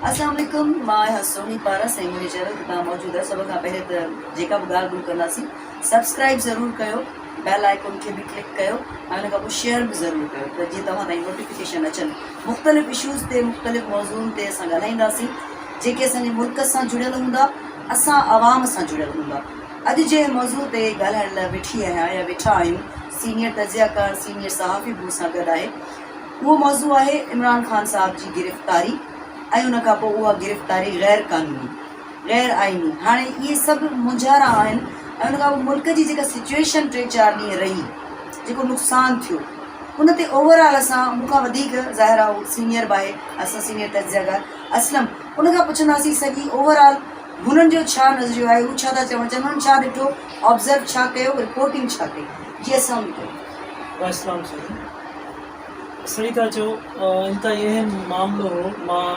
اسلام عليڪم مان آهيان سهڻي پارس ۽ منهنجي چينل تي توهان موجود آهيو سڀ کان پهرين ته جيڪا به ڳالهه ٻولهه ڪنداسين سبسڪرائب ضرور ڪيو بيل آئيڪون کي به ڪلڪ ڪيو ۽ ان کان پوء شيئر به ضرور ڪيو ته جيئن توهان تائين نوٽيفڪيشن اچن مختلف اشوز تي مختلف موضوعن تي اسان ڳالهائينداسين جيڪي اسان جي ملڪ سان جڙيل هوندا اسان عوام سان جڙيل هوندا اڄ جنهن موضوع تي ڳالهائڻ لاء ويٺي آهيان يا ويٺا آهيون سينيئر تجزيه ڪار سينيئر صحافي به مون سان گڏ آهي اهو موضوع آهي عمران خان صاحب جي گرفتاري ۽ ان کان پوء اها گرفتاري غير قانوني، غير آئيني، هاڻي اهي سڀ مونجهارا آهن ۽ ان کان پوء ملڪ جي جيڪا سچوئيشن ٽي چار ڏينهن رهي، جيڪو نقصان ٿيو ان تي اوور آل اسان مون کان وڌيڪ ظاهر آهي هو سينيئر به آهي اسان سينيئر تجزيه ڪار اسلم ان کان پڇنداسين سڄي اوور آل هنن جو ڇا نظريو آهي هو ڇا ٿا چوڻ چاهين هنن ڇا ڏٺو آبزرو ڇا ڪيو رپورٽنگ ڇا ڪئي جي اسلام عليڪم. واسلام سائين. صحيح ٿا چئو انتهائي اهم معاملو هو مان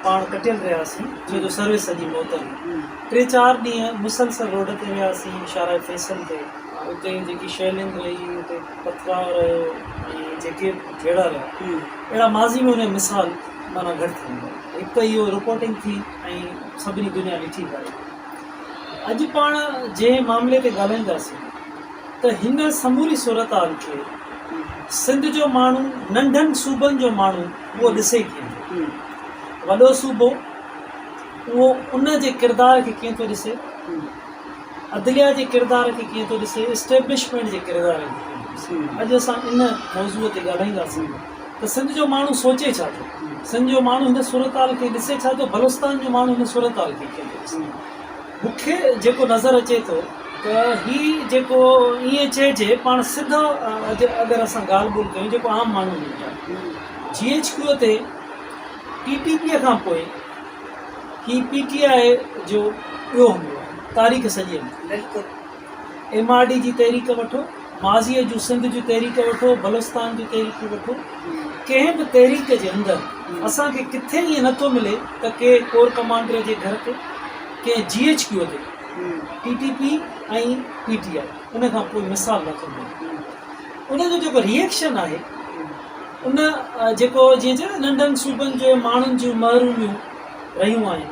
پاڻ ڪٽيل رهياسين ڇو جو سروس سڄي معطل هئي ٽي چار ڏينهن مسلسل روڊ تي رهياسين شارع فيصل تي اتي جيڪي شيلنگ رهي اتي پٿراء رهيو ۽ جيڪي به جهيڙا رهيا اهڙا ماضي ۾ ان جو مثال معنيٰ گهٽ ٿيندو هڪ ته اهو رپورٽنگ ٿي ۽ سڀني دنيا ڏٺي پئي اڄ پاڻ جنهن معاملي تي ڳالهائينداسين ته هن سموري صورتحال کي سنڌ جو ماڻهو ننڍن صوبن جو ماڻهو اهو ڏسي ڪيئن ٿو؟ وڏو صوبو اهو ان جي ڪردار کي ڪيئن ٿو ڏسي؟ عدليه جي ڪردار کي ڪيئن ٿو ڏسي؟ اسٽيبلشمينٽ جي ڪردار کي ڪيئن ٿو ڏسي؟ اڄ اسان ان موضوع تي ڳالهائينداسين ته سنڌ جو ماڻهو سوچي ڇا ٿو؟ سنڌ جو ماڻهو هن صورتحال کي ڏسي ڇا ٿو؟ بلوچستان جو ماڻهو هن صورتحال کي ڪيئن ٿو ڏسي؟ مون کي جيڪو نظر اچي ٿو ته هي جيڪو ائين چئجي پاڻ سڌو اگر اسان ڳالهه ٻولهه ڪيون جيڪو عام ماڻهو جي وٽ آهي جي ايڇ ڪيو تي ٽي ٽي پي کان پوء هي پي ٽي آء جو ٻيو حملو آهي تاريخ سڄي ۾ بلڪل ايم آر ڊي جي تحريڪ وٺو، ماضيء جون سنڌ جون تحريڪ وٺو، بلوچستان جون تحريڪون وٺو، ڪنهن به تحريڪ جي اندر اسان کي ڪٿي ائين نه ٿو ملي ته ڪي ڪور ڪمانڊر جي گهر تي، ڪنهن جي ايڇ ڪيو تي T T P ۽ P T I ان کان پوء مثال نه ٿو ملي. ان جو جيڪو ري ايڪشن آهي ان جيڪو جيئن چئجي نه ننڍن صوبن جي ماڻهن جون محروميون رهيون آهن.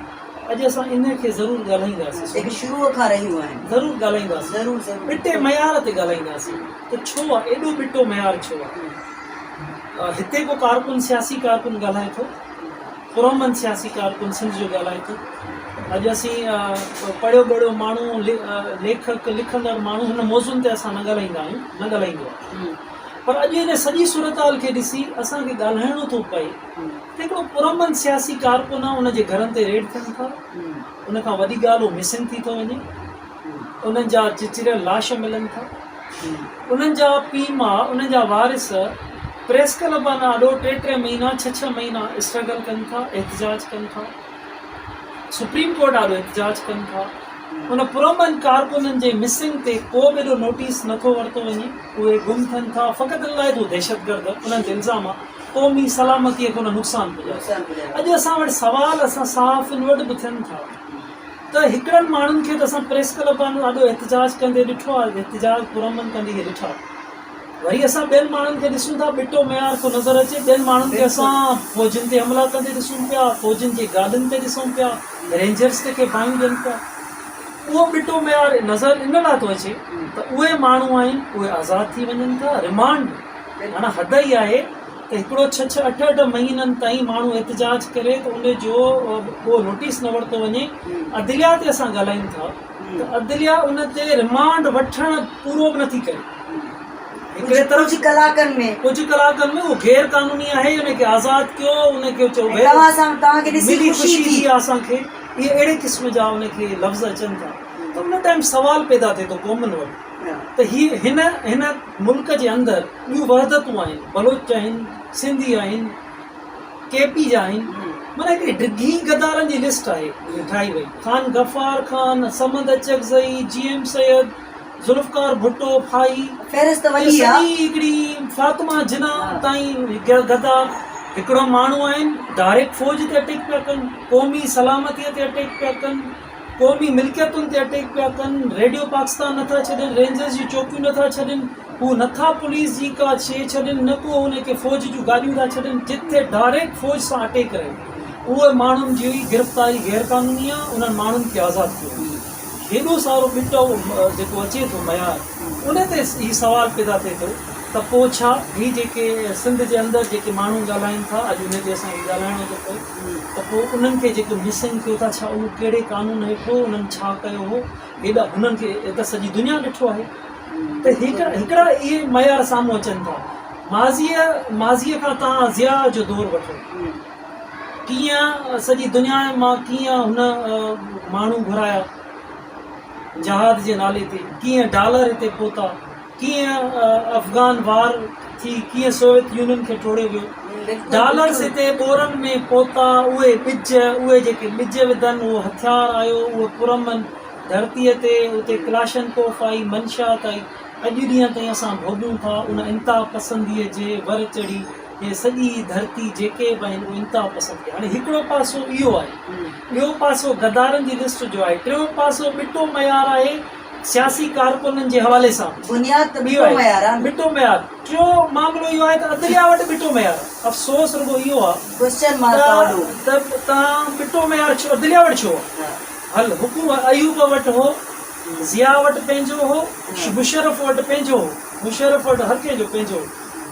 اڄ اسان انهي کي ضرور ڳالهائينداسين. جيڪي شروع کان رهيون آهن. ضرور ڳالهائينداسين. ضرور ضرور. ٻٽي معيار تي ڳالهائينداسين ته ڇو آ ايڏو ٻٽو معيار ڇو آ. هتي ڪو ڪارڪن سياسي ڪارڪن ڳالهائي ٿو، پرامن سياسي ڪارڪن سنڌ جو ڳالهائي ٿو. اڄ اسين پڙهيو ڳڙهيو ماڻهو، ليکڪ، لکندڙ ماڻهو هن موضوعن تي اسان نه ڳالهائيندا آهيون، نه ڳالهائيندو آ. پر اڄ ان سڄي صورتحال کي ڏسي اسان کي ڳالهائڻو ٿو پئي. هڪڙو پرامن سياسي ڪارڪن آ ان جي گهرن تي ريڊ ٿين ٿا ان کان وڏي ڳالهه هو مسنگ ٿي ٿو وڃي انهن جا چچريل لاش ملن ٿا انهن جا پي ماء انهن جا وارث پريس ڪلبن آڏو ٽي ٽي مهينا ڇهه ڇهه مهينا اسٽرگل ڪن ٿا احتجاج ڪن ٿا سپريم ڪورٽ آڏو احتجاج ڪن ٿا ان پرامن ڪارڪنن جي مسنگ تي ڪو به ايڏو نوٽيس نٿو ورتو وڃي اهي گم ٿين ٿا فقط ان لاء ته هو دهشتگرد انهن تي الزام آ قومي سلامتيء کي ان نقصان پڄايو. اڄ اسان وٽ سوال اسان صحافين وٽ به ٿين ٿا ته هڪڙن ماڻهن کي ته اسان پريس ڪلبن آڏو احتجاج ڪندي ڏٺو آهي، احتجاج پرامن ڪندي کي ڏٺا، وري اسان ٻين ماڻهن کي ڏسون ٿا ٻٽو معيار ٿو نظر اچي، ٻين ماڻهن کي اسان فوجين تي حملا ڪندي ڏسون پيا، فوجين جي گاڏين تي ڏسون پيا، رينجرز تي کي باهيون ڏين پيا. اهو ٻٽو معيار نظر ان لاء ٿو اچي ته اهي ماڻهو آهن اهي آزاد ٿي وڃن ٿا، رمانڊ معنيٰ حد اها آهي ته هڪڙو ڇهه ڇهه اٺ اٺ مهينن تائين ماڻهو احتجاج ڪري ته ان جو ڪو نوٽيس نه ورتو وڃي. عدليا تي اسان ڳالهايون ٿا ته عدليا ان تي رمانڊ وٺڻ پورو به نٿي ڪري. هڪڙي طرف ڪجهه ڪلاڪن ۾ ڪجهه ڪلاڪن ۾ اهو غير قانوني آهي ان کي آزاد ڪيو ان کي چئو ۽ توهان سان توهان کي ڏسي ملي خوشي خوشي ٿي. ٿي اسان کي اهي اهڙي قسم جا ان کي لفظ اچن ٿا ته ان ٽائيم سوال پيدا ٿئي ٿو قومن وٽ ته هي هن هن ملڪ جي اندر ٻيون وحدتون آهن، بلوچ آهن، سنڌي آهن، ڪي پي جا آهن، معنيٰ هڪڙي ڊگهي غدارن جي لسٽ آهي ٺاهي وئي، خان غفار خان، صمد اچڪزئي، جي ايم سيد، ذوالفقار ڀٽو، ڦاهي، فهرست وڏي آ. سڄي هڪڙي فاطمه جناح تائين غدار هڪڙو ماڻهو آهن، ڊائريڪٽ فوج تي اٽيڪ پيا ڪن، قومي سلامتي تي اٽيڪ پيا ڪن. قومي ملڪيتن تي اٽيڪ پيا ڪن، ريڊيو پاڪستان نٿا ڇڏين، رينجرز جون چوڪيون نٿا ڇڏين، هو نٿا پوليس جي ڪا شيء ڇڏين نه ڪو ان کي فوج جون گاڏيون ٿا ڇڏين، جتي ڊائريڪٽ فوج سان اٽيڪ رهيو. اهي ماڻهن جي گرفتاري غير قانوني آ انهن ماڻهن کي آزاد ڪيو وڃي. هيڏو سارو ٻٽو جيڪو اچي ٿو معيار ان تي هي سوال پيدا ٿئي ٿو ته پوء ڇا هي جيڪي سنڌ جي اندر جيڪي ماڻهو ڳالهائين ٿا اڄ ان تي اسان کي ڳالهائڻو ٿو پئي ته پوء انهن کي جيڪو مسنگ ٿيو ٿا ڇا اهو ڪهڙي قانون هيٺ هو انهن ڇا ڪيو هو هيڏا هنن کي ته سڄي دنيا ڏٺو آهي ته هڪڙا اهي معيار سامهون اچن ٿا ماضيء ماضيء کان توهان ضياء جو دور وٺو ڪيئن سڄي دنيا مان ڪيئن هن ماڻهو گهرايا جهاد جي نالي تي ڪيئن ڊالر هتي پهتا ڪيئن افغان وار ٿي ڪيئن سوويت يونين کي ٽوڙيو ويو ڊالرز هتي ٻورن ۾ پهتا اهي ٻج اهي جيڪي ٻج وڌن اهو هٿيار آيو اهو پرامن ڌرتيء تي اتي ڪلاشنڪوف آئي منشيات آئي اڄ ڏينهن تائين اسان ڀوڳيون ٿا ان انتها پسنديء جي ور چڙهي هي سڄي ڌرتي جيڪي به آهن اهي انتها پسند هاڻي هڪڙو پاسو اهو آهي ٻيو پاسو غدارن جي لسٽ جو آهي ٽيون پاسو ٻٽو معيار آهي سياسي ڪارڪنن جي حوالي سان بنياد ته ٻٽو معيار آهي ٻٽو معيار ٽيون معاملو اهو آهي ته عدليا وٽ ٻٽو معيار افسوس رڳو اهو آهي ڪوئسچن مارڪ آهي وڏو ته تان ٻٽو معيار ڇو عدليا وٽ ڇو آهي هل حڪومت ايوب وٽ هو ضياء وٽ پنهنجو هو مشرف وٽ پنهنجو هو مشرف وٽ هر ڪنهن جو پنهنجو هو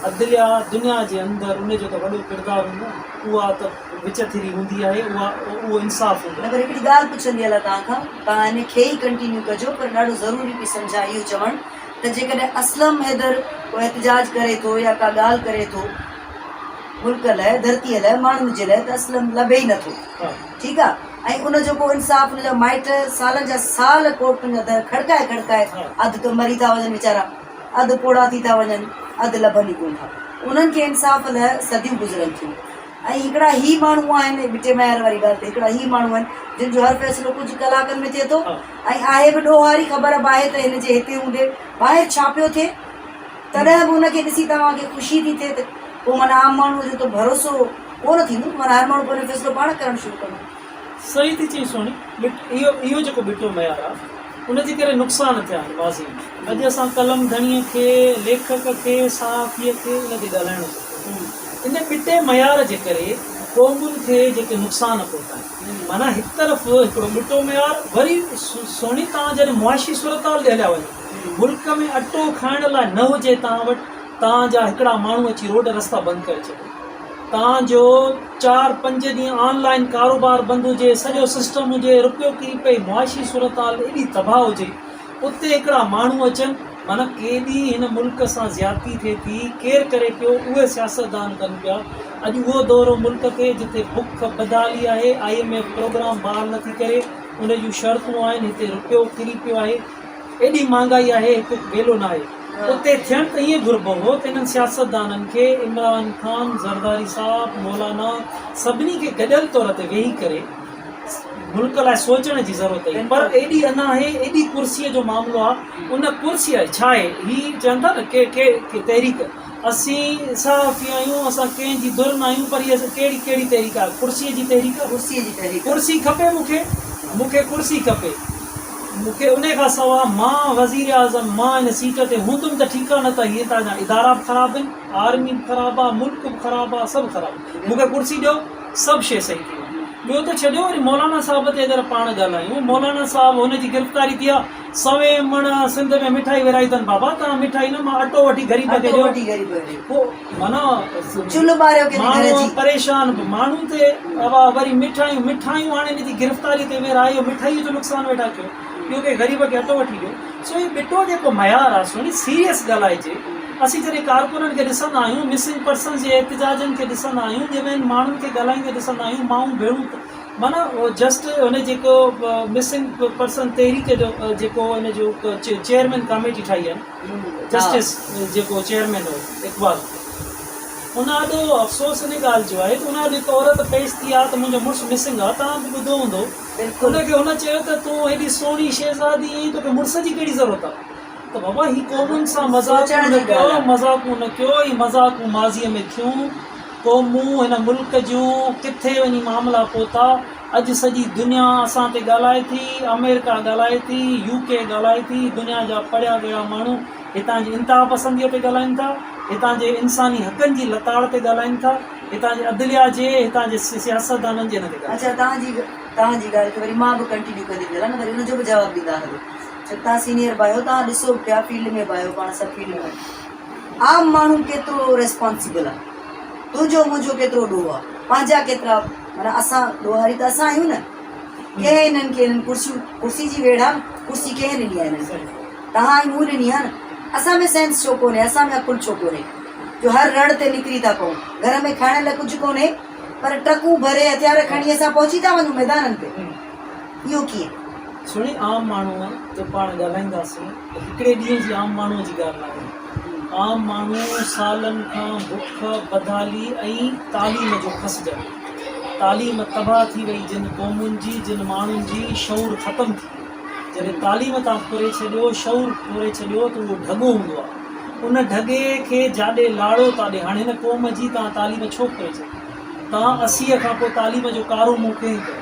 عدليا دنيا جي اندر ان جو ته وڏو ڪردار هوندو آهي، اها ته وچ ٿري هوندي آهي، اها اهو انصاف هوندو نه پر هڪڙي ڳالهه پڇندي هلان توهان کان، توهان ان کي ئي ڪنٽينيو ڪجو پر ڏاڍو ضروري پئي سمجهان اهو چوڻ ته جيڪڏهن اسلم حيدر ڪو احتجاج ڪري ٿو يا ڪا ڳالهه ڪري ٿو ملڪ لئه ڌرتيء لئه ماڻهن جي لئه ته اسلم لڀي ئي نٿو ٺيڪ آ ۽ ان جو ڪو انصاف ان جا مائٽ سالن جا سال ڪورٽن جا در کڙڪائي کڙڪائي اڌ ته مري ٿا وڃن ويچارا. اڌ پوڙها ٿي ٿا وڃن، اڌ لڀن ئي ڪونه ٿا. انهن کي انصاف لئه صديون گذرن ٿيون ۽ هڪڙا هي ماڻهو آهن، ٻٽي معيار واري ڳالهه ته هڪڙا هي ماڻهو آهن جن جو هر فيصلو ڪجهه ڪلاڪن ۾ ٿئي ٿو ۽ آهي به ڏوهاري، خبر به آهي ته هن جي هتي هوندي ٻاهر ڇا پيو ٿئي، تڏهن به ان کي ڏسي توهان کي خوشي ٿي ٿئي ته پوء معنيٰ عام ماڻهوء جو ته ڀروسو ڪونه ٿيندو، معنيٰ هر ماڻهو پنهنجو فيصلو پاڻ ڪرڻ شروع ڪندو. صحيح ٿي چئين سهڻي، اهو اهو جيڪو ٻٽو معيار آهي ان جي ڪري نقصان ٿيا آهن ماضي ۾ اڄ اسان قلم ڌڻيء کي، ليکڪ کي، صحافيء کي ان تي ڳالهائڻو ٿو پوي. ان ٻٽي معيار جي ڪري قومن کي جيڪي نقصان پهتا آهن معنيٰ هڪ طرف هڪڙو ٻٽو معيار وري سهڻي توهان جڏهن معاشي صورتحال ڏي هليا وڃو ملڪ ۾ اٽو کائڻ لاء نه هجي توهان وٽ توهان جا هڪڙا ماڻهو اچي روڊ رستا بند ڪري ڇڏين. تان جو چار پنج ڏينهن آن لائين ڪاروبار بند هجي، سڄو سسٽم هجي، رپيو ڪري پئي، معاشي صورتحال ايڏي تباهه هجي، اتي هڪڙا ماڻهو اچن، معنيٰ ڪيڏي هن ملڪ سان زيادتي ٿئي ٿي، ڪير ڪري پيو، اهي سياستدان ڪن پيا، اڄ اهو دور هو ملڪ تي جتي بک بدحالي آهي، I M F programme بحال نٿي ڪري، ان جون شرطون آهن، هتي رپيو ڪري پيو آهي. ايڏي مهانگائي آهي هڪ ويلو ناهي اتي ٿيڻ ته ائين گهربو هو ته انهن سياستدانن کي عمران خان، زرداري صاحب، مولانا سڀني کي گڏيل طور تي ويهي ڪري ملڪ لاء سوچڻ جي ضرورت هئي پر ايڏي انا آهي ايڏي ڪرسي جو معاملو آهي ان ڪرسي آهي ڇا آهي هي چون ٿا نه ڪي ڪي تحريڪ اسين صحافي آهيون اسان ڪنهن جي ڌر نه آهيون پر هي ڪهڙي ڪهڙي تحريڪ آهي ڪرسي جي تحريڪ ڪرسي جي تحريڪ ڪرسي کپي مون کي مون کي ڪرسي کپي مون کي انهي کان سوا مان وزير اعظم مان ان سيٽ تي هوندم ته ٺيڪ آهي نه ته هي تان جا ادارا به خراب آهن آرمي به خراب آهي ملڪ به خراب آهي سڀ خراب مون کي ڪرسي ڏيو سڀ شيء صحيح ٿي ويندي ٻيو ته ڇڏيو وري مولانا صاحب تي اگر پاڻ ڳالهايون مولانا صاحب هن جي گرفتاري ٿي آهي سوين مڻ سنڌ ۾ مٺائي ورهائي اٿن بابا توهان مٺائي نه مان اٽو وٺي غريب کي ڏيو پوء معنيٰ چلهه ٻاريو ڪنهن گهر ماڻهو پريشان به ماڻهو تي ابا وري مٺايون مٺايون هاڻي هن جي گرفتاري تي ورهايو مٺائي جو نقصان ويٺا ڪيو ٻيو ڪنهن غريب کي اٽو وٺي ڏيو سو هي ٻٽو جيڪو معيار آهي سو سيريس ڳالهائجي اسين جڏهن ڪارڪنن کي ڏسندا آهيون مسنگ پرسنز جي احتجاجن کي ڏسندا آهيون ڄمين ماڻهن کي ڳالهائيندي ڏسندا آهيون مائون ڀيڻون معنيٰ جسٽ هن جيڪو مسنگ پرسن تحريڪ جو جيڪو ان جو چيئرمين ڪاميٽي ٺاهي آهي جسٽس جيڪو چيئرمين هو اقبال ان آڏو افسوس ان ڳالهه جو آهي ته ان آڏو هڪ عورت پيش ٿي آهي ته منهنجو مڙس مسنگ آهي توهان به ٻڌو هوندو ان کي هن چيو ته تون هيڏي سهڻي شهزادي آهين توکي مڙس جي ڪهڙي ضرورت آهي ته بابا هي قومن سان مذاقون نه ڪيو مذاقون نه ڪيو هي مذاقون ماضي ۾ ٿيون قومون هن ملڪ جون ڪٿي وڃي معاملا پهتا، اڄ سڄي دنيا اسان تي ڳالهائي ٿي، آمريڪا ڳالهائي ٿي، يو ڪي ڳالهائي ٿي، دنيا جا پڙهيا ڳڙهيا ماڻهو هتان جي انتها پسنديء تي ڳالهائين ٿا، هتان جي انساني حقن جي لتاڙ تي ڳالهائين ٿا. هتان جي عدليا جي، هتان جي سياستدانن جي ان تي ڳالهه. اڇا توهان جي توهان جي ڳالهه کي وري مان به ڪنٽينيو ڪندي هلان نه وري ان جو به جواب ڏيندا هلو ڇو ته توهان سينيئر به آهيو توهان ڏسو به پيا فيلڊ ۾ به آهيو پاڻ سڀ فيلڊ ۾ عام ماڻهو ڪيترو ريسپانسبل آهي تنهنجو منهنجو ڪيترو ڏوهه آهي پنهنجا ڪيترا معنيٰ اسان ڏوهاري ته اسان آهيون نه ڪنهن انهن کي انهن ڪرسيون ڪرسي جي ويڙهه آهي نه ڪرسي ڪنهن ڏني آهي انهن کي توهان ۽ مون ڏني آهي نه اسان ۾ سينس ڇو ڪونهي اسان ۾ عقل ڇو ڪونهي جو هر رڙ تي نڪري ٿا پئون گهر ۾ کائڻ لاء ڪجهه ڪونهي پر ٽرڪون ڀري هٿيار کڻي اسان پهچي ٿا وڃون ميدانن تي اهو ڪيئن؟ سهڻي عام ماڻهوء تي پاڻ ڳالهائينداسين ته هڪڙي ڏينهن جي عام ماڻهوء جي ڳالهه ناهي. عام ماڻهو سالن کان بک، بدحالي ۽ تعليم جو کسجڻ. تعليم تباهه ٿي وئي جن قومن جي، جن ماڻهن جي شعور ختم ٿي ويو. جڏهن تعليم تان ڦري ڇڏيو، شعور ڦري ڇڏيو ته اهو ڍڳو هوندو آهي. ان ڍڳي کي جاڏي لاڙو تاڏي. هاڻي هن قوم جي تان تعليم ڇو ڦري ڇڏي؟ تان اسيء کان پوء تعليم جو ڪارو منهن ڪنهن ڪيو؟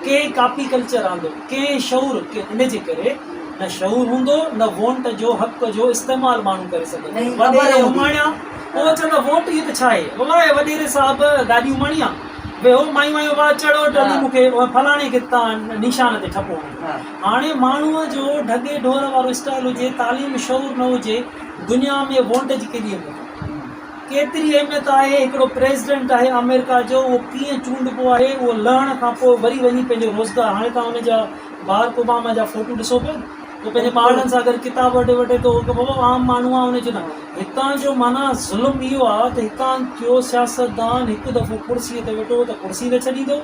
ڪنهن ڪاپي ڪلچر آندو؟ ڪنهن شعور ان جي ڪري نه شعور هوندو نه وونٽ جو حق جو استعمال ماڻهو ڪري سگهندو. وڏيري اماڻيا پوء چوندا وونٽ اهو ته ڇا آهي؟ بابا اهي وڏيري صاحب گاڏي اماڻي آ ويهو مايون آيون واهه چڙهو ٽلي مون کي فلاڻي کي تان نشان تي ٺپو هڻو. هاڻي ماڻهوء جو ڍڳي ڍور وارو اسٽائل هجي تعليم شعور نه هجي دنيا ۾ وونٽ جي ڪيڏي اهميت آهي؟ ڪيتري اهميت آهي، هڪڙو پريزيڊنٽ آهي آمريڪا جو اهو ڪيئن چونڊبو آهي، اهو لهڻ کان پوء وري وڃي پنهنجو روزگار، هاڻي توهان ان جا بارڪ اوباما جا فوٽو ڏسو پيا اهو پنهنجي ٻارڙن سان گڏ ڪتاب وٺي وٺي ٿو هڪ بابا عام ماڻهو آهي ان جو نه هتان جو معنيٰ ظلم اهو آهي ته هتان جو سياستدان هڪ دفعو ڪرسي تي ويٺو ته ڪرسي نه ڇڏيندو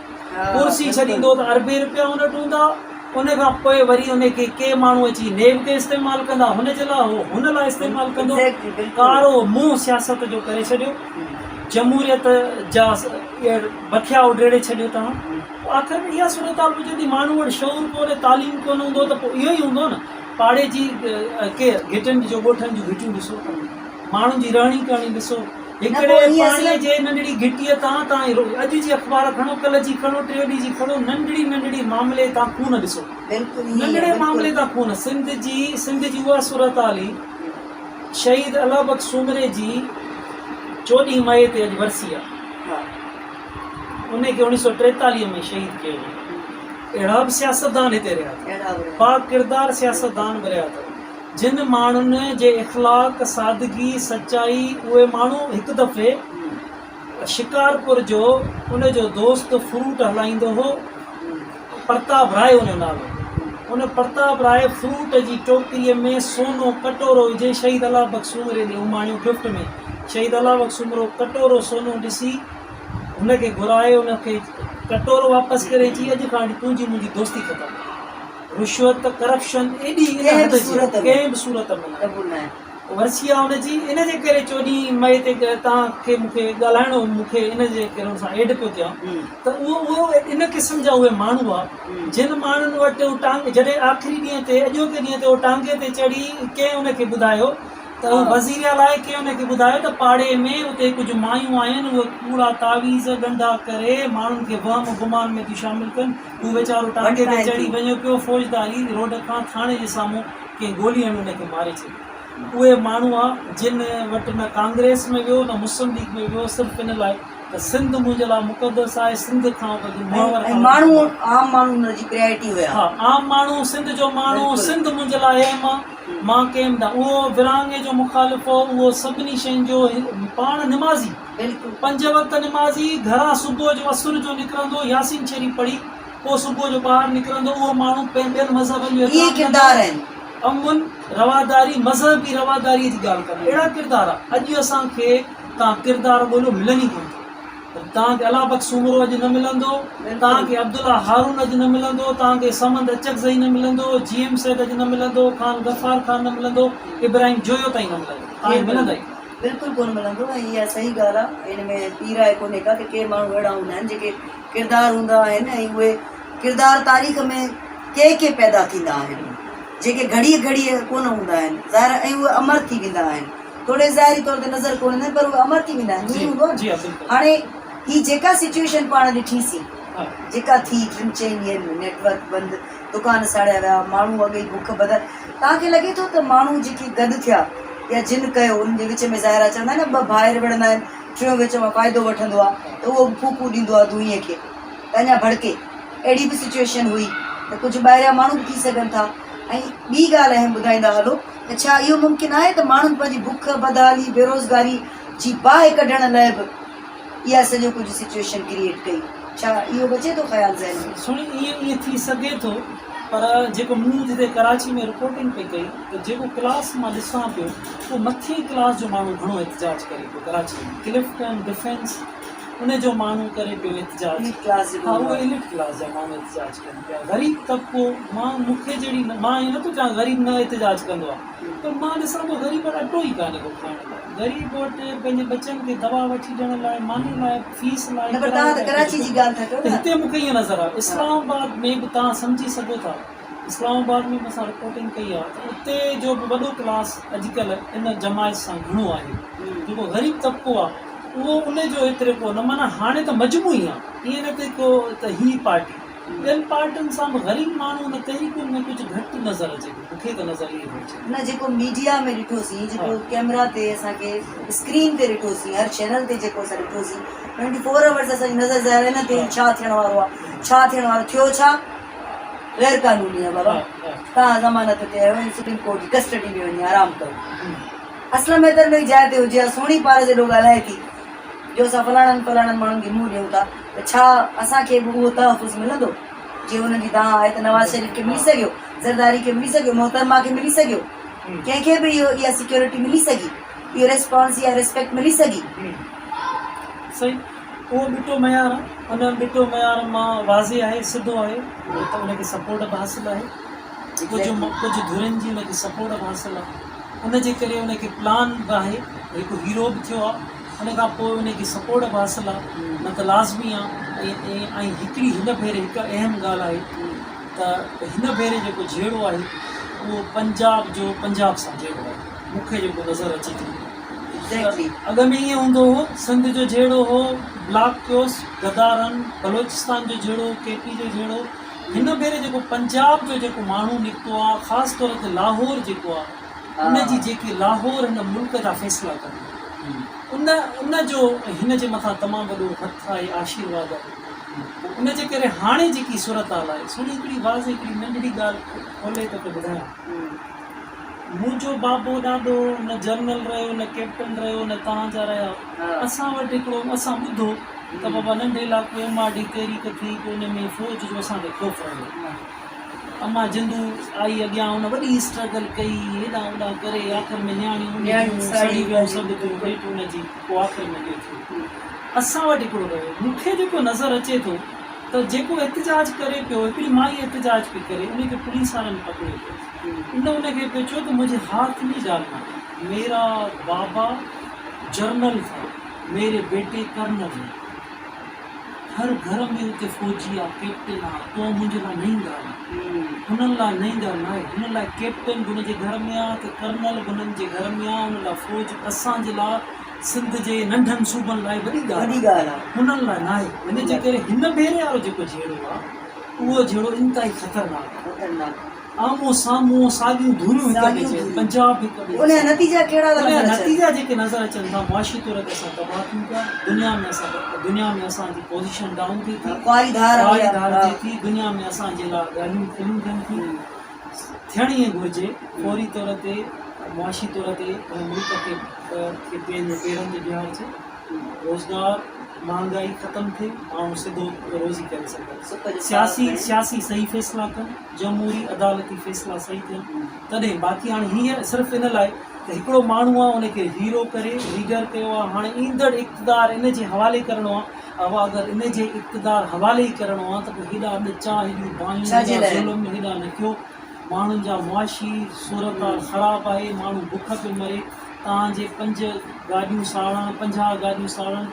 ڪرسي ڇڏيندو ته اربين رپيا ان وٽ هوندا ان کان پوء وري ان کي ڪي ماڻهو اچي نيب کي استعمال ڪندا هن جي لاء هو هن لاء استعمال ڪندو ڪارو منهن سياست جو ڪري ڇڏيو جمهوريت جا بکيا اڊيڙي ڇڏيو توهان پوء آخر ۾ اها صورتحال هجي ٿي ماڻهو وٽ شعور ڪونهي تعليم ڪونه هوندو ته پوء اهو ئي هوندو نه پاڙي جي ڪي گهٽن جو ڳوٺن جون گهٽيون ڏسو ماڻهن جي رهڻي ڪهڻي ڏسو. هڪڙي پاڻيء جي ننڍڙي گهٽيء تان تان اڄ جي اخبار کڻو، ڪلهه جي کڻو، ٽيون ڏينهن جي کڻو، ننڍڙي ننڍڙي معاملي تان خون ڏسو. ننڍڙي معاملي تان خون. سنڌ جي سنڌ جي اها صورتحال هئي. شهيد الله بخش سومري جي چوڏهين مئي تي اڄ ورسي آهي. ان کي اوڻيهه سو ٽيتاليهه ۾ شهيد ڪيو ويو. اهڙا به سياستدان هتي رهيا اٿو. باڪردار سياستدان به رهيا اٿو. جن ماڻهن جي اخلاق، سادگي، سچائي اهي ماڻهو هڪ دفعي شڪارپور جو ان جو دوست فروٽ هلائيندو هو پرتاب راء ان جو نالو هو ان پرتاب راء فروٽ جي ٽوڪري ۾ سونو ڪٽورو وجهي شهيد الله بخش سومري ڏي اماڻيو گفٽ ۾ شهيد الله بخش سومرو ڪٽورو سونو ڏسي هن کي گهرائي ان کي ڪٽورو واپس ڪري چي اڄ کان وٺي تنهنجي منهنجي دوستي ختم. رشوت ڪرپشن ايڏي ان حد جي ڪنهن به صورت ۾ قبول ناهي ورسي آ ان جي ان جي ڪري چوڏهين مئي تي توهان کي مون کي ڳالهائڻو مون کي ان جي ڪري ان سان ايڊ پيو ڪيان ته اهو اهو ان قسم جا اهي ماڻهو آ جن ماڻهن وٽ ٽانگ جڏهن آخري ڏينهن تي اڄوڪي ڏينهن تي اهو ٽانگي تي چڙهي ڪنهن ان کي ٻڌايو ته اهو وزير اعليٰ آهي ڪنهن ان کي ٻڌايو ته پاڙي ۾ اتي ڪجهه مايون آهن اهي ڪوڙا تعويذ ڳنڍا ڪري ماڻهن کي وهم گمان ۾ ٿيون شامل ڪن هو ويچارو ٽانگي تي چڙهي وڃيو پيو، فوجداري روڊ کان ٿاڻي جي سامهون ڪنهن گولي هڻي ان کي ماري ڇڏيو. اهي ماڻهو آ جن وٽ نه ڪانگريس ۾ ويو نه مسلم ليگ ۾ ويو صرف ان لاء ته سنڌ منهنجي لاء مقدس آهي، سنڌ کان وڌ محور کان وڌ ماڻهو عام ماڻهو ان جي پريارٽي هيا. ها عام ماڻهو سنڌ جو ماڻهو سنڌ منهنجي لاء اهم آ مان ڪنهن به اهو ورهاڱي جو مخالف هو اهو سڀني شين جو پاڻ نمازي. بلڪل. پنج وقت نمازي گهران صبح جو عصر جو نڪرندو ياسين شريف پڙهي پوء صبح جو ٻاهر نڪرندو اهو ماڻهو پنهن ٻين مذهبن جو اهي احترام ڪندو ڪردار آهن. امن رواداري مذهبي رواداري جي ڳالهه ڪندو اهڙا ڪردار اڄ اسان کي تان ڪردار ڳوليو ملن ئي ڪونه ٿا تان کي الله بخش سومرو اڄ نه ملندو تان کي عبدالله هارون اڄ نه ملندو تان کي صمد اچڪزئي نه ملندو جي ايم سيد اڄ نه ملندو خان غفار خان نه ملندو ابراهيم جويو تائين نه ملندو تان کي ملندا ئي ڪونه. بلڪل ڪونه ملندو ۽ اها صحيح ڳالهه آهي ان ۾ ٻي راء ڪونهي ڪا ته ڪي ماڻهو اهڙا هوندا آهن جيڪي ڪردار هوندا آهن ۽ اهي ڪردار تاريخ ۾ ڪي ڪي پيدا ٿيندا آهن جيڪي گهڙيء گهڙيء ڪونه هوندا آهن ظاهر ۽ اهي امر ٿي ويندا آهن توڙي ظاهري طور تي نظر ڪونه ايندا آهن پر اهي امر ٿي ويندا آهن ائين هوندو آهي نه هاڻي هي جيڪا سچويشن پاڻ ڏٺي سين جيڪا ٿي ٽن چئن ڏينهن ۾ نيٽ ورڪ بند دڪان ساڙيا ويا ماڻهو اڳ ئي بک بدر توهان کي لڳي ٿو ته ماڻهو جيڪي گڏ ٿيا يا جن ڪيو انهن جي وچ ۾ ظاهر آهي چوندا آهن نه ٻه ڀائر وڙهندا آهن ٽيون وچ مان فائدو وٺندو آ ته اهو به ڦوڪون ڏيندو آ دونهين کي ته اڃا ڀڙڪي. اهڙي به سچوئيشن هئي ته ڪجهه ٻاهريان ماڻهو به ٿي سگهن ٿا ۽ ٻي ڳالهه اهم ٻڌائيندا هلو ته ڇا اهو ممڪن آهي ته ماڻهن پنهنجي بک، بدحالي، بيروزگاري جي باهه ڪڍڻ لئه به اها سڄو ڪجهه سچوئيشن ڪريئيٽ ڪئي؟ ڇا اهو به اچي ٿو خيال ذهن ۾؟ سهڻي ائين ائين ٿي سگهي ٿو پر جيڪو مون جتي ڪراچي ۾ رپورٽنگ پئي ڪئي ته جيڪو ڪلاس مان ڏسان پيو اهو مٿين ڪلاس جو ماڻهو گهڻو احتجاج ڪري پيو ڪراچي ۾ ڪلفٽن ڊفينس ان جو ماڻهو ڪري پيو احتجاج ايليٽ ڪلاس جيڪو ها هوندو اهو آهي. ايليٽ ڪلاس جا ماڻهو احتجاج ڪن پيا غريب طبقو مان مون کي جهڙي مان ائين نٿو چوان غريب نه احتجاج ڪندو آهي پر مان ڏسان ٿو غريب وٽ اٽو ئي ڪانهي ڪو کائڻ لاء غريب وٽ پنهنجي ٻچن کي دوا وٺي ڏيڻ لاء ماني لاء فيس لاء نه پر ڪرايي توهان ته لاء ڪراچي ڪجهه جي ڪونهي ڳالهه ٿا ڪيو ته نه. هتي مون کي ائين نظر آيو ها. اسلام آباد ۾ به توهان سمجهي سگهو ٿا اسلام آباد ۾ به اسان رپورٽنگ ڪئي آهي ته اتي جو به وڏو ڪلاس اڄڪلهه ان جماعت سان گهڻو آهي جيڪو غريب طبقو آهي اهو ان جو ايتري ڪو نه معنيٰ هاڻي ته مجموعي آهي ائين نه ته ڪو ته هي پارٽي ٻين پارٽين سان به غريب ماڻهو ان تحريڪن ۾ ڪجهه گهٽ نظر اچي ٿو مون کي ته نظر ائين ٿو اچي. نه جيڪو ميڊيا ۾ ڏٺوسين جيڪو ڪيمرا تي اسان کي اسڪرين تي ڏٺوسين هر چينل تي جيڪو اسان ڏٺوسين ٽوئنٽي فور آورس اسان جي نظر ظاهر ان تي ڇا ٿيڻ وارو آهي ڇا ٿيڻ وارو ٿيو ڇا غير قانوني آهي بابا توهان ضمانت تي آهيو ۽ سپريم ڪورٽ جي ڪسٽڊي ۾ وڃي آرام ڪيو اسلم حيدر ميڪ جاء تي هجي ها سهڻي پارس ايڏو ڳالهائي ٿي جو اسان فلاڻن فلاڻن ماڻهن کي منهن ڏيون ٿا ته ڇا اسان کي به اهو تحفظ ملندو جي انهن جي دانهن آهي ته نواز شريف کي ملي سگهيو زرداري کي ملي سگهيو محترمه کي ملي سگهيو ڪنهن کي به اهو اها سيڪيورٽي ملي سگهي اهو ريسپانس يا ريسپيڪٽ ملي سگهي. صحيح اهو ٻٽو معيار آهي ان ٻٽو معيار مان واضح آهي سڌو آهي ته ان کي سپورٽ به حاصل آهي ڪجهه ڪجهه ڌرين جي ان کي سپورٽ به حاصل آهي ان جي ڪري ان کي پلان به آهي هڪ هيرو به ٿيو آهي ان کان پوء ان کي سپورٽ به حاصل آهي نه ته لازمي آهي ۽ هڪڙي هن ڀيري هڪ اهم ڳالهه آهي ته هن ڀيري جيڪو جهيڙو آهي اهو پنجاب جو پنجاب سان جهيڙو آهي مون کي جيڪو نظر اچي ٿو اڳ ۾ ائين هوندو هو سنڌ جو جهيڙو هو بلاڪ ڪيوس غدارن بلوچستان جو جهيڙو ڪي پي جو جهيڙو هن ڀيري جيڪو پنجاب جو جيڪو ماڻهو نڪتو آهي خاص طور تي لاهور جيڪو آهي ان جي جيڪي لاهور هن ملڪ جا فيصلا ڪندو ان ان جو هن جي مٿان تمام وڏو هٿ آهي آشيرواد آهي پوء ان جي ڪري هاڻي جيڪي صورتحال آهي سهڻي هڪڙي واضح هڪڙي ننڍڙي ڳالهه کولي توکي ٻڌايان منهنجو بابو ڏاڏو نه جنرل رهيو نه ڪئپٽن رهيو نه توهان جا رهيا اسان وٽ هڪڙو اسان ٻڌو ته بابا ننڍي لاڪو ايم آر ڊي تحريڪ ٿي پوء ان ۾ فوج جو اسان کي خوف رهيو امان جندو آئي اڳيان ان وڏي اسٽرگل ڪئي هيڏانهن هوڏانهن ڪري آخر ۾ نياڻيون ان جون سڙي ويون سڀ ٿيو نيٺ ان جي پوء آخر ۾ اهو ٿيو اسان وٽ هڪڙو رهيو مون کي جيڪو نظر اچي ٿو ته جيڪو احتجاج ڪري پيو هڪڙي مائي احتجاج پئي ڪري ان کي پوليس وارن پڪڙيو پيو ان ان کي پيو چيو ته مجھي هاٿ نهين ڊالنا ميرا بابا جرنل ٿا ميري بيٽي ڪرنل هين هر گهر ۾ اتي فوجي آ ڪيپٽن آ تو منهنجي لاء نئين ڳالهه آ هنن لاء نئين ڳالهه ناهي هنن لاء ڪيپٽن به هن جي گهر ۾ آ ته ڪرنل به هنن جي گهر ۾ آ ان لاء فوج اسان جي لاء سنڌ جي ننڍن صوبن لاء وڏي ڳالهه آ هنن لاء ناهي ان جي ڪري هن ڀيري وارو جيڪو جهيڙو آ اهو جهيڙو انتهائي خطرناڪ آ. آمهون سامهون ساڳيون ڌريون هڪ ٻئي جي پنجاب هڪ ٻئي ان جا نتيجا ڪهڙا ٿا ان جا نظر اچن؟ نتيجا جيڪي نظر اچن ٿا معاشي طور تي اسان تباهه ٿيون پيا دنيا ۾ اسان دنيا ۾ اسان جي پوزيشن ڊائون ٿئي ٿي خواري ڌار خواري ڌار ٿئي ٿي دنيا ۾ اسان جي لاء ڳالهيون کليون ٿين ٿيون ٿيڻ ائين گهرجي فوري طور تي معاشي طور تي هن ملڪ کي کي پنهنجي پيرن تي بيهارجي روزگار مهانگائي ختم ٿئي ماڻهو سڌو روزي ڪري سگهن سياسي سياسي صحيح فيصلا ڪن جمهوري عدالتي فيصلا صحيح ٿين تڏهن باقي هاڻي هينئر صرف ان لاء ته هڪڙو ماڻهو آهي ان کي هيرو ڪري ليڊر ڪيو آهي هاڻي ايندڙ اقتدار ان جي حوالي ڪرڻو آهي اهو اگر ان جي اقتدار حوالي ئي ڪرڻو آهي ته پوء هيڏا ڏچا هيڏيون باهيون هيڏا ظلم هيڏا نڪيو ماڻهن جا معاشي صورتحال خراب آهي ماڻهو بک پيو مري توهان جي پنج گاڏيون ساڙڻ 50 گاڏيون ساڙڻ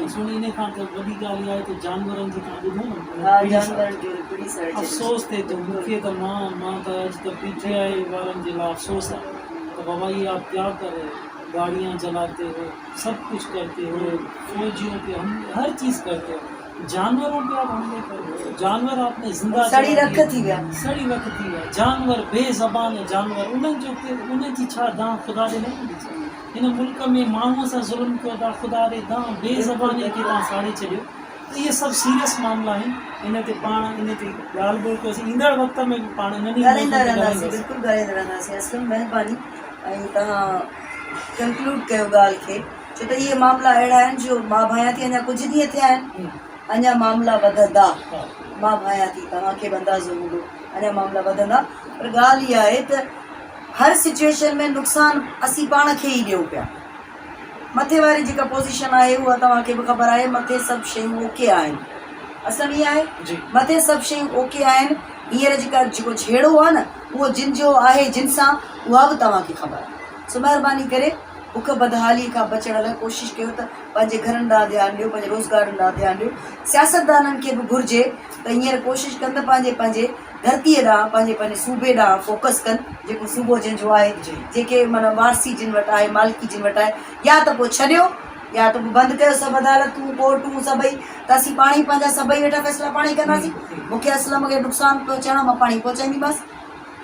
۽ سهڻي انهي کان ته وڏي ڳالهه اها آهي ته جانورن جي توهان ٻڌو نه پڙي ساڙي افسوس ٿئي ٿو مون کي ته مان مان ته اڄ ته پي ٽي آء وارن جي لاء افسوس آهي ته بابا یہ آپ ڪيا ڪر رهي هو گاڙيان جلاتي هو سب ڪجھ ڪرتي هو فوجيون پي هم هر چيز ڪرتي هو جانورون پي آپ حملي ڪر رهي هو جانور آپ ني زنده سڙي رک ٿي ويا سڙي رک ٿي ويا جانور بي زبان جانور انهن جو انهن جي ڇا دانهن خدا ڏي نه ويندي ڇا؟ هن ملڪ ۾ ماڻهوء سان ظلم ڪيو ٿا، خدا ري دانهن بي زبانيء کي توهان ساڙي ڇڏيو ته اهي سڀ سيريس معاملا آهن، ان تي پاڻ ان تي ڳالهه ٻولهه ڪيوسين، ايندڙ وقت ۾ به پاڻ انهن ئي موضوعن ڳالهائيندا تي رهنداسين ڳالهائينداسين. بلڪل ڳالهائيندا رهنداسين اسلم مهرباني ۽ توهان ڪنڪلوڊ ڪيو ڳالهه کي ڇو ته اهي معاملا اهڙا آهن جو مان ڀانيان ٿي اڃا ڪجهه ڏينهن ٿيا آهن اڃا معاملا وڌندا مان ڀانيان ٿي توهان کي به اندازو هوندو اڃا معاملا وڌندا پر ڳالهه اها آهي ته هر سچوئيشن ۾ نقصان اسين پاڻ کي ئي ڏيون پيا. مٿي واري جيڪا پوزيشن آهي اها توهان کي به خبر آهي مٿي سڀ شيون اوڪي آهن. اصل ائين آهي مٿي سڀ شيون اوڪي آهن هينئر جيڪا جيڪو جهيڙو آهي نه اهو جن جو آهي جن سان اها به توهان کي خبر آهي. سو مهرباني ڪري بک بدحالي کان بچڻ لاء ڪوشش ڪيو ته پنهنجي گهرن ڏانهن ڌيان ڏيو پنهنجي روزگارن ڏانهن ڌيان ڏيو سياستدانن کي به گهرجي ته هينئر ڪوشش ڪن ته پنهنجي پنهنجي ڌرتيء ڏانهن پنهنجي پنهنجي صوبي ڏانهن فوڪس ڪن جيڪو صوبو جنهن جو آهي جيڪي معنيٰ وارثي جن وٽ آهي مالڪي جن وٽ آهي يا ته پوء ڇڏيو يا ته پوء بند ڪيو سڀ عدالتون ڪورٽون سڀئي ته اسين پاڻ ئي پنهنجا سڀئي ويٺا فيصلا پاڻ ئي ڪنداسين مون کي اسلم کي نقصان پهچائڻو مان پاڻ ئي پهچائينديمانس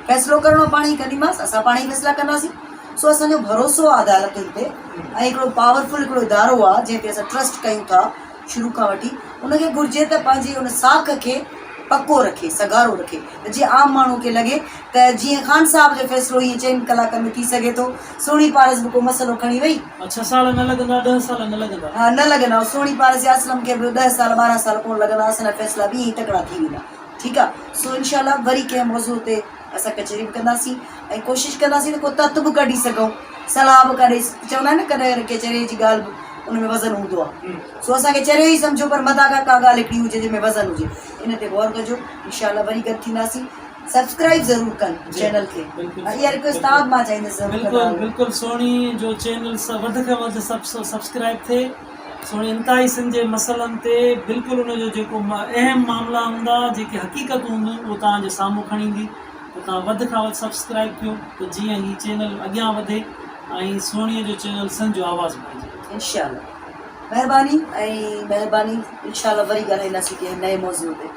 فيصلو ڪرڻو پاڻ ئي ڪنديمانس اسان پاڻ ئي فيصلا ڪنداسين سو اسان جو ڀروسو آهي عدالتن تي ۽ هڪڙو پاورفل هڪڙو ادارو آهي جنهن تي اسان ٽرسٽ ڪيون ٿا شروع کان وٺي ان کي گهرجي ته پنهنجي ان ساک کي پڪو رکي، سگهارو رکي ته جيئن عام ماڻهو کي لڳي ته جيئن خان صاحب جو فيصلو ائين چئن ڪلاڪن ۾ ٿي سگهي ٿو، سهڻي پارس به ڪو مسئلو کڻي وئي. ڇهه سال نه لڳندا، ڏهه سال نه لڳندا. ها نه لڳندا، سهڻي پارس يا اسلم کي به ڏهه سال 12 سال ڪونه لڳندا، اسان جا فيصلا به ائين ئي تڪڙا ٿي ويندا. ٺيڪ آ سو انشاء الله وري ڪنهن موضوع تي اسان ڪچهري به ڪنداسين ۽ ڪوشش ڪنداسين ته ڪو تت به ڪڍي سگهون صلاح به ڪا ڏئي چوندا آهن نه ڪڏهن ڪنهن چريي جي ڳالهه به ان ۾ وزن هوندو آهي سو اسان کي چريو ئي سمجهو پر متان ڪا ڪا ڳالهه هڪڙي هجي جنهن ۾ وزن هجي ان تي غور ڪجو انشاء الله وري گڏ ٿينداسين سبسڪرائب ضرور ڪن چينل کي اها رڪويسٽ تان مان چاهيندس ضرور بلڪل بلڪل سهڻي جو چينل وڌ کان وڌ سبسڪرائب ٿئي سهڻي انتهائي سنڌ جي مسئلن تي بلڪل ان جو جيڪو اهم معاملا هوندا جيڪي حقيقتون هونديون اهو توهان جي سامهون کڻي ايندي ته توهان وڌ کان وڌ سبسڪرائب ڪيو ته جيئن هي چينل اڳيان وڌي ۽ سهڻي جو چينل سنڌ جو آواز بڻجي. انشاء الله مهرباني ۽ مهرباني انشاء الله وري ڳالهائينداسين ڪنهن نئين موضوع تي.